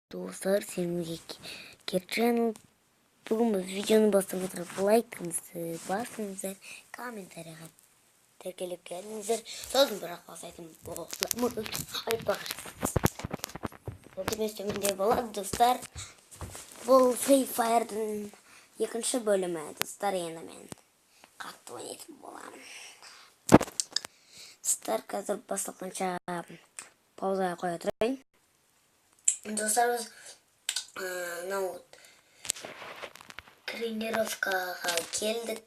Достар, сендерге Channel. Бүгін біз видеоны бастап отырып, лайкыңызды басыңыздар, комментарийға тіркеліп келіңіздер. Сосын бірақ басайтын боламыз. Айтпақшы. Сілтемесі төменде болады, достар. Бұл Free Fire'дың екінші бөлімі, достар, енді мен қатты ойнайтын боламын. Достар, қазір басталғанша паузаға қоя тұрайын. Достар, біз мынау тренировкаға келдік.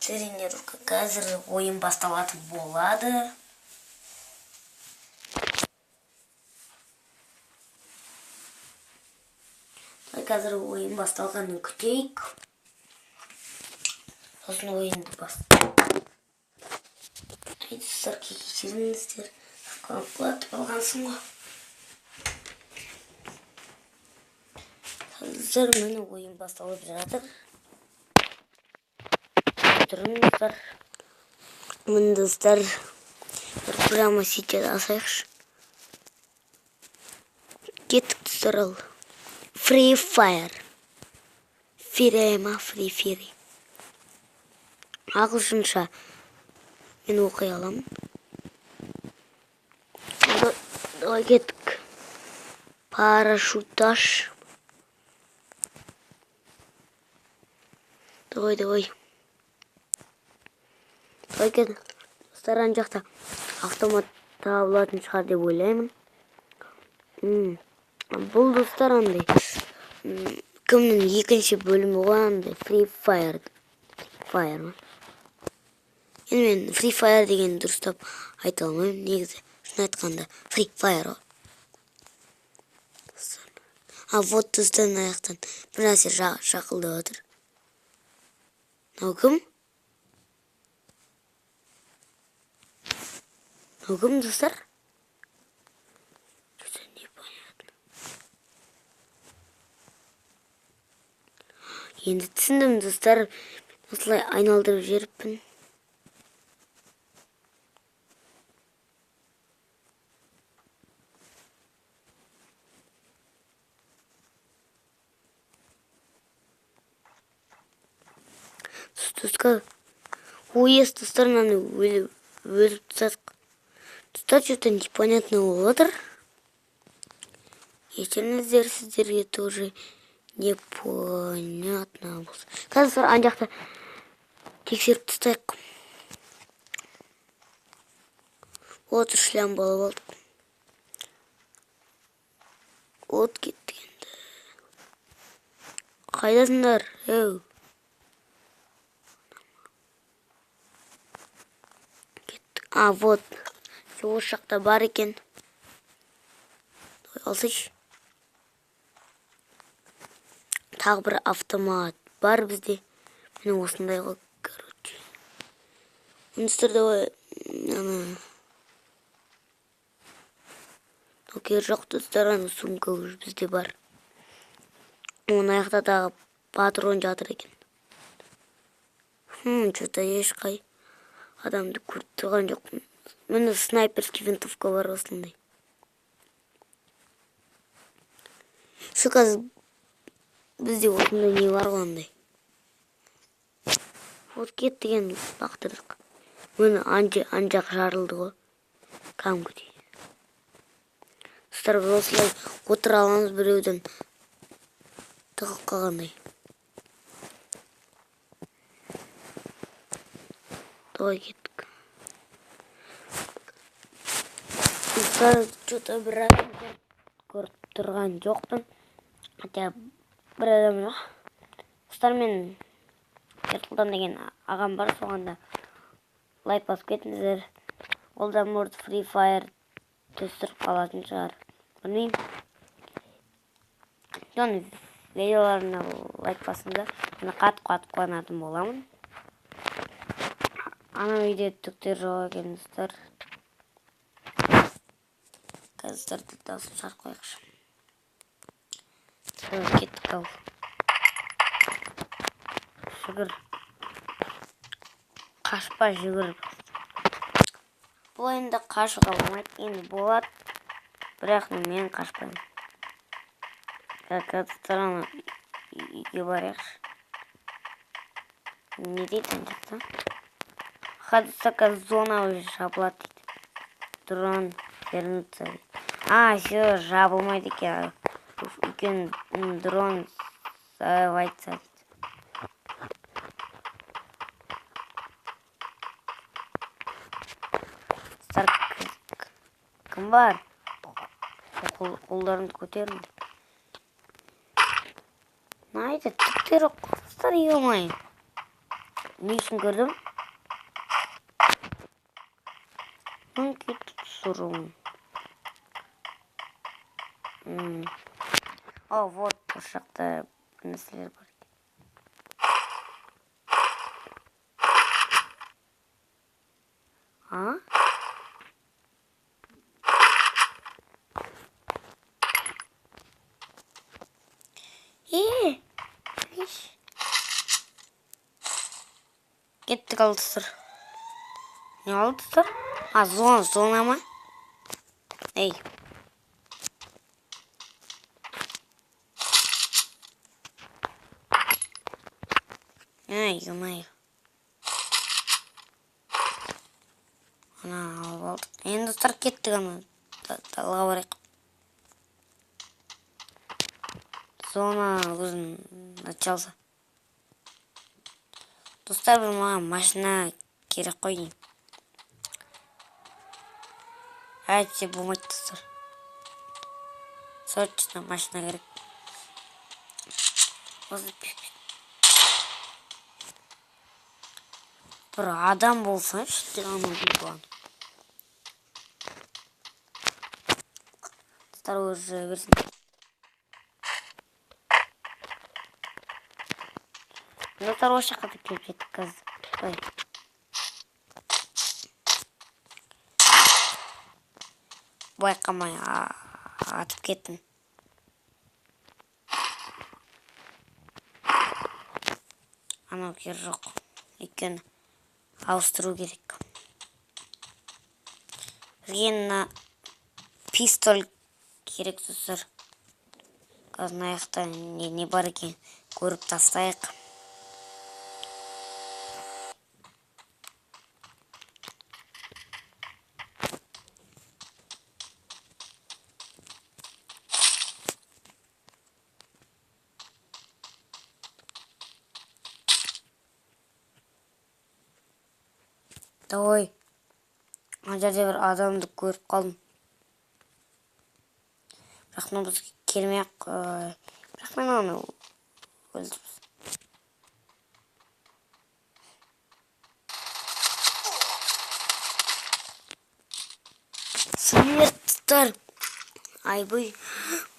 Тренировка қазір ойын басталатын болады. Қазір ойын басталғанын күтейік. Сосын ойынды Ай, достар, кешіріңіздер. Құлатып алғансың ғой. Қазір міне ойын басталып жатыр. Тұрыңыздар. Міне, достар, прямо сейчас асайықшы. Кеттік, достар, ал. Free Fire. Фире ма, Free Fire. Ағылшынша мен оқи аламын. Давай кеттік. Парашюташ. Давай, давай. Давай кеттік. Достар, ана жақта автомат табылатын шығар деп ойлаймын. Бұл, достар, андай кімнің екінші бөлімі ғой, андай Free Fire. Fire ма? Енді мен Free Fire дегенді дұрыстап айта алмаймын. Негізі, шын айтқанда, Free Fire ғой. А вот, достар, мына жақтан бір нәрсе шақылдап отыр. Мынау кім? Мынау кім, достар? Что-то непонятно. Енді түсіндім, достар. Осылай айналдырып жіберіппін. Достар, ой, достар, мынаны өліп тастадық. Достар, что-то непонятно болып отыр. Кешіріңіздер, сіздерге тоже непонятно болса. Қазір ана жақта тексеріп тастайық. Отыр, шлям болып алдық. От кетті енді. Қайдасыңдар? Еу. Кеттік. А, вот. Осы жақта бар екен. Алсайшы. Тағы бір автомат бар бізде. Міне осындай ғой, короче. Достар, давай, ана. Окей, жоқ, достар, ана сумка уже бізде бар. Оның аяқта тағы патрон жатыр екен. Что-то ешқай адамды көріп тұрған жоқпын. Міне снайперский винтовка бар осындай. Шу қазір бізде осындай не бар ғой андай. Вот кеттік енді, лақтырдық. Міне ан жақ жарылды ғой. Кәдімгідей. Достар, біз осылай отыра аламыз біреуден тығылып қалғандай. Давай кеттік. Достар, что-то бір адам көріп тұрған жоқпын. Хотя бір адам жоқ. Достар, мен Ерсұлтан деген ағам бар, соған да лайк басып кетіңіздер. Ол да может Free Fire түсіріп қалатын шығар. Білмеймін. Соның видеоларына лайк басыңыздар. Мен қатты-қатты қуанатын боламын. Ана үйде түктер жоқ екен, достар. Қазір дауысын шығарып қояйықшы. Давай, кеттік ал. Жүгір. Қашпа, жүгір. Бұл ойында қашуға болмайды. Енді болады. Бірақ мен қашпаймын. Достар, ана үйге барайықшы. Не дейді ана жақта? Достар, зона уже жабылады дейді. Дрон вернуться дейді. А, все, жабылмайды екен. Үлкен дрон взорвается дейді. Достар, кім бар? Қолдарыңды көтеріңдер. Найда түктері достар, ё-моё. Не үшін көрдім? Мың кетіп түсірім. О, вот, осы жақта бір нәрселер бар екен. А? Кеттік ал, достар. Не алды, достар? А, зона, зона ма? Ей. Ай, ё-моё. Ана алып алдық. Енді, достар, кеттік ана далаға барайық. Зона өзін начался. Достар, бір маған машина керек қой деймін. Әйтсе болмайды, достар. Срочно машина керек. Осы бір адам болсыншы деп анау бұған. Достар, уже берсін. Достар, осы жаққа да келіп жеттік қазір. Ой. Байқамай атып кеттім. Анау кер жоқ. Өйткені ауыстыру керек. Бізге мына пистоль керек, достар. Қазір мына жақта не бар екен көріп тастайық. Давай. Ана жерде бір адамды көріп қалдым. Бірақ мына бізге келмей ақ, бірақ мен оны өлтіріп. Смерть, достар. Айбай.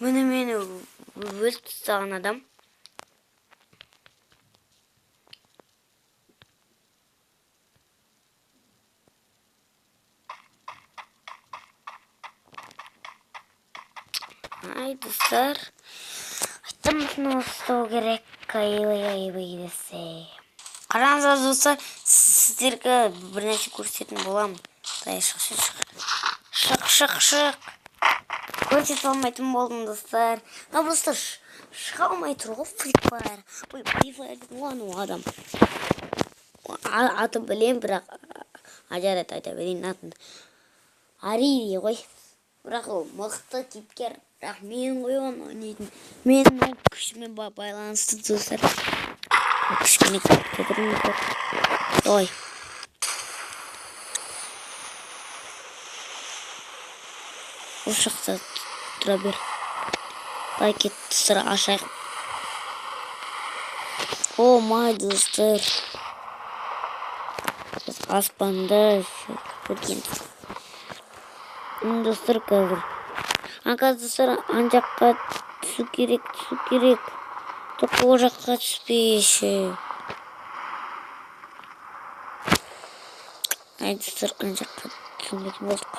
Міне мені өлтіріп тастаған адам. Ай, достар. Айттым, осыны ұстау керек. Айбай, айбай десе. Қараңыздар, достар, сіздерге бір нәрсе көрсететін боламын. Дай, шық, шық, шық. Шық, шық, шық. Көрсете алмайтын болдым, достар. Мына достар, шыға алмай тұр ғой, Free Fire. Ой, Free Fire деген ғой анау адам. Атын білемін, бірақ, жарайды, айта берейін атын. Ари ғой. Бірақ ол мықты кейіпкер. Бірақ мен ғой оны ойнайтын. Мен ол күшіме байланысты, достар. Кішкене кетіріңіздер. Ой. Осы жақта тұра бер. Давай кет, достар, ашайық. О, май, достар. Біз аспанда көрген. Достар, қазір. Қазір, достар, ана жаққа түсу керек, түсу керек. Только ол жаққа түспейші. Ай, достар, ана жаққа түсінбейтін болдық.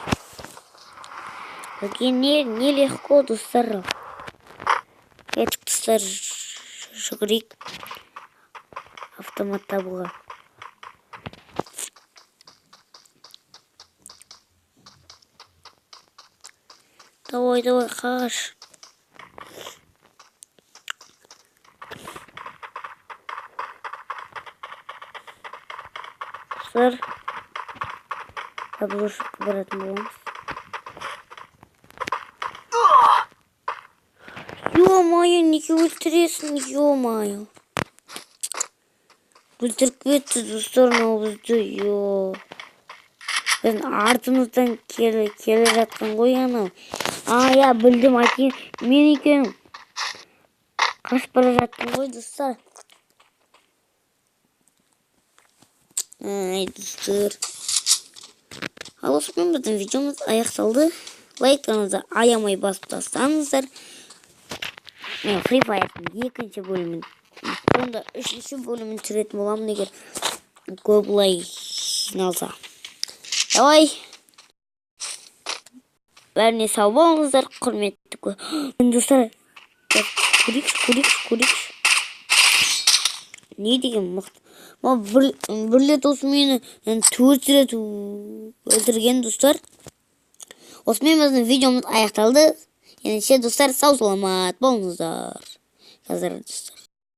Бізге не легко, достар. Кеттік, достар, жүгірейік. Автомат табуға. Давай, давай, қаш. Достар, заброшкаға баратын боламыз. Ё-моё, неге өлтіресің, ё-моё. Өлтіріп кетті, достар, мынау бізді, ё. Біздің артымыздан келе жатқан ғой анау. А, я білдім, әке, мен екенім. Қашып бара жаттым ғой, достар. Ай, достар. Ал осымен біздің видеомыз аяқталды. Лайктарыңызды аямай басып тастаңыздар. Мен Free Fire'дың екінші бөлімін, сонда үшінші бөлімін түсіретін боламын, егер көп лайк жиналса. Давай. Бәріне сау болыңыздар, құрметті достар. Көрейікші, көрейікші, көрейікші. Не деген мықты. Ма, бір рет осы мені 4 рет өлтірген, достар. Осымен біздің видеомыз аяқталды. Ендеше, достар, сау саламат болыңыздар. Қазір, достар.